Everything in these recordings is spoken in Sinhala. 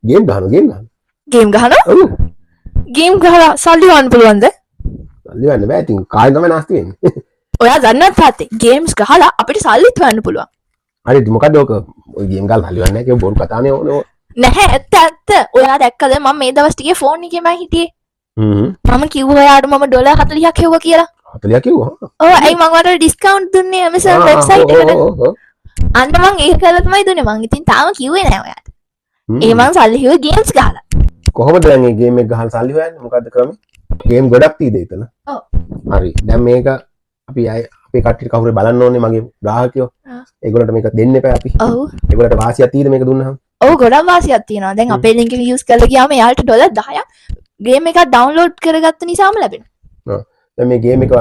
ගේම් ගහනවා, ගේම් ගහනවා. ගේම් ගහනවා? ඔව්. ගේම් ගහලා සල්ලි හොයන්න පුළුවන්ද? සල්ලි හොයන්න බෑ. ඉතින් කාලේ තමයි නාස්ති වෙන්නේ. ඔයා දන්නවද තාත්තේ, ගේම්ස් ගහලා අපිට සල්ලිත් හොයන්න පුළුවන්. හරි, ඉතින් මොකද්ද ඔක? ඔය ගේම් ගහලා සල්ලි හොයන්නේ නැහැ කියව බොරු කතානේ ඕනේ. නැහැ, ඇත්ත ඇත්ත. ඔයා දැක්කද මම මේ දවස් ටිකේ ෆෝන් එකේමයි හිටියේ. මම කිව්වා ඔයාට මම ඩොලර් 40ක් හෙව්වා කියලා. 40ක් කිව්වා. ඔව්, ඇයි මං ඔයාලට ඩිස්කවුන්ට් දුන්නේ Amazon website එකට? අන්න මං ඒක කරලා තමයි දුන්නේ. මං ඉතින් තාම කිව්වේ නෑ ඔයාට. ඒ මං සල්ලි හෙව්වේ ගේම්ස් ගහලා. කොහොමද දැන් මේ ගේම් එක ගහලා සල්ලි හොයන්නේ? මොකද්ද ක්‍රමේ? ගේම් ගොඩක් තියෙද එතන? ඔව්. හරි. දැන් මේක අපි අය අපේ කට්ටියට කවුරු බලන්න ඕනේ මගේ ග්‍රාහකයෝ. ඒගොල්ලන්ට මේක දෙන්න එපා අපි. ඔව්. ඒගොල්ලන්ට වාසියක් තියෙද මේක දුන්නාම? ඔව්, ගොඩක් වාසියක් තියෙනවා. දැන් අපේ ලින්ක් එක යූස් කරලා ගියාම එයාලට ඩොලර් 10ක් ගේම් එකක් ඩවුන්ලෝඩ් කරගත්ත නිසාම ලැබෙනවා. ඔව්. දැන් මේ ගේම් එක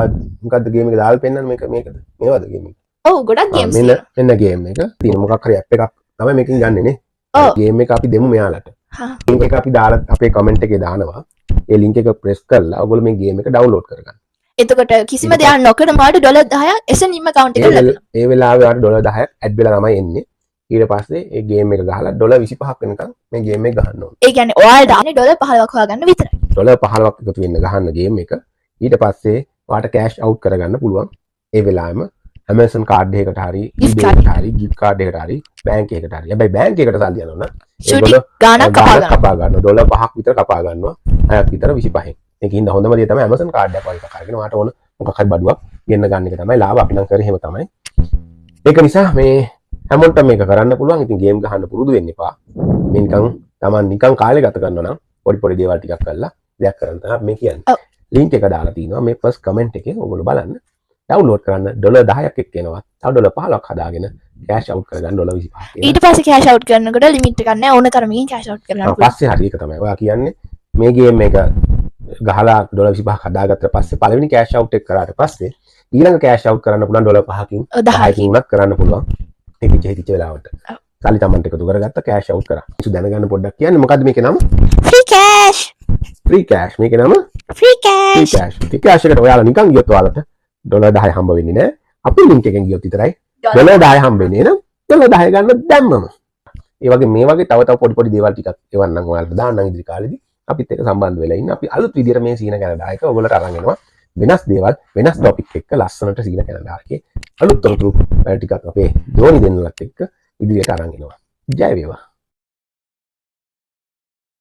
මොකද්ද ගේම් එක දාලා පෙන්නන්න? මේක මේකද? මේවද ගේම් එක? ඔව්, ගොඩක් ගේම්ස් මෙන්න තියෙනවා. මෙන්න ගේම් එක. තියෙන මොකක් හරි ඇප් එකක් තමයි මේකෙන් ගන්නෙ නේ. ඔව්. ගේම් එක අපි දෙමු මෙයාලට. ලින්ක් එක අපි දාලා අපේ කමෙන්ට් එකේ දානවා. ඒ ලින්ක් එක ප්‍රෙස් කරලා ඔයගොල්ලෝ මේ ගේම් එක ඩවුන්ලෝඩ් කරගන්න. එතකොට කිසිම දෙයක් නොකර මාට ඩොලර් 10ක් එසනින්ම ඇකවුන්ට් එකට ලැබෙනවා. ඒ වෙලාවේ ඔයාලට ඩොලර් 10ක් ඇඩ් වෙලා තමයි එන්නේ. ඊට පස්සේ ඒ ගේම් එක ගහලා ඩොලර් 25ක් වෙනකන් මේ ගේම් එක ගහන්න ඕනේ. ඒ කියන්නේ ඔයාලට ආනේ ඩොලර් 15ක් හොයාගන්න විතරයි. ඩොලර් 15ක් එකතු වෙන්න ගහන්න ගේම් එක. ඊට පස්සේ ඔයාට කෑෂ් අවුට් කරගන්න පුළුවන්. ඒ වෙලාවෙම Amazon card එකකට හරි, Gift eBay card. එකට හරි, gift card එකට හරි, බැංක් එකකට හරි. හැබැයි බැංක් එකට සල්ලි යනවා නම් චුටි ඒගොල්ලෝ ගාණක් කපා ගාණක් ගන්නවා. කපා ගන්නවා. ඩොලර් 5ක් විතර කපා ගන්නවා. 6ක් විතර 25න්. ඒකින්ද හොඳම දේ තමයි Amazon card එකක් වගේ එකක් අරගෙන ඔයාට ඕන මොකක් හරි බඩුවක් ගෙන්න ගන්න එක තමයි ලාභ. අපි නම් කරේ එහෙම තමයි. ඒක නිසා මේ හැමෝටම මේක කරන්න පුළුවන්. ඉතින් ගේම් ගහන්න පුරුදු වෙන්න එපා. මේ නිකන් Taman නිකන් කාලේ ගත කරනවා නම් පොඩි පොඩි දේවල් ටිකක් කරලා දෙයක් කරන්න තමයි අපි මේ කියන්නේ. ලින්ක් එක දාලා තිනවා මේ ෆස්ට් කමෙන්ට් එකේ. ඔයගොල්ලෝ බලන්න. ඩවුන්ලෝඩ් කරන්න ඩොලර් 10ක් එක්ක එනවා. තව ඩොලර් 15ක් හදාගෙන කෑෂ් අවුට් කරගන්න ඩොලර් 25ක් එනවා. ඊට පස්සේ කෑෂ් අවුට් කරනකොට ලිමිට් එකක් නෑ, ඕන තරමකින් කෑෂ් අවුට් කරගන්න පුළුවන්. පස්සේ හරි ඒක තමයි. ඔයා කියන්නේ මේ ගේම් එක ගහලා ඩොලර් 25ක් හදාගත්තට පස්සේ පළවෙනි කෑෂ් අවුට් එක කරාට පස්සේ ඊළඟ කෑෂ් අවුට් කරන්න පුළුවන් ඩොලර් 5කින්, ඔව්, 10කින්. 10කින් උනත් කරන්න පුළුවන්. හිතිච්ච හිතිච්ච වෙලාවට. ඔව්. සල්ලි Tamanට එකතු කරගත්ත කෑෂ් අවුට් කරා. ඉතින් දැනගන්න පොඩ්ඩක් කියන්න මොකද්ද මේකේ නම? Free cash. Free cash. මේකේ නම? Free free cash. Cash. Free cash එකට ඔයාලා නිකන් ගියොත් ඔයාලට ඩොලර් 10 හම්බ වෙන්නේ නෑ. අපේ ලින්ක් එකෙන් ගියොත් විතරයි ඩොලර් 10 හම්බ වෙන්නේ. එහෙනම් ඩොලර් 10 ගන්න දැම්මම. ඒ වගේ මේ වගේ තව තව පොඩි පොඩි දේවල් ටිකක් එවන්නම් ඔයාලට දාන්නම් ඉදිරි කාලෙදි. අපිත් එක්ක සම්බන්ධ වෙලා ඉන්න. අපි අලුත් විදියට මේ සීන කැනඩා එක ඔයගොල්ලන්ට අරන් එනවා. වෙනස් දේවල්, වෙනස් ටොපික් එක්ක ලස්සනට සීන කැනඩා එකේ අලුත් තොරතුරු ටිකක් අපේ දෝනි දෙන්නලත් එක්ක ඉදිරියට අරන් එනවා. ජය වේවා.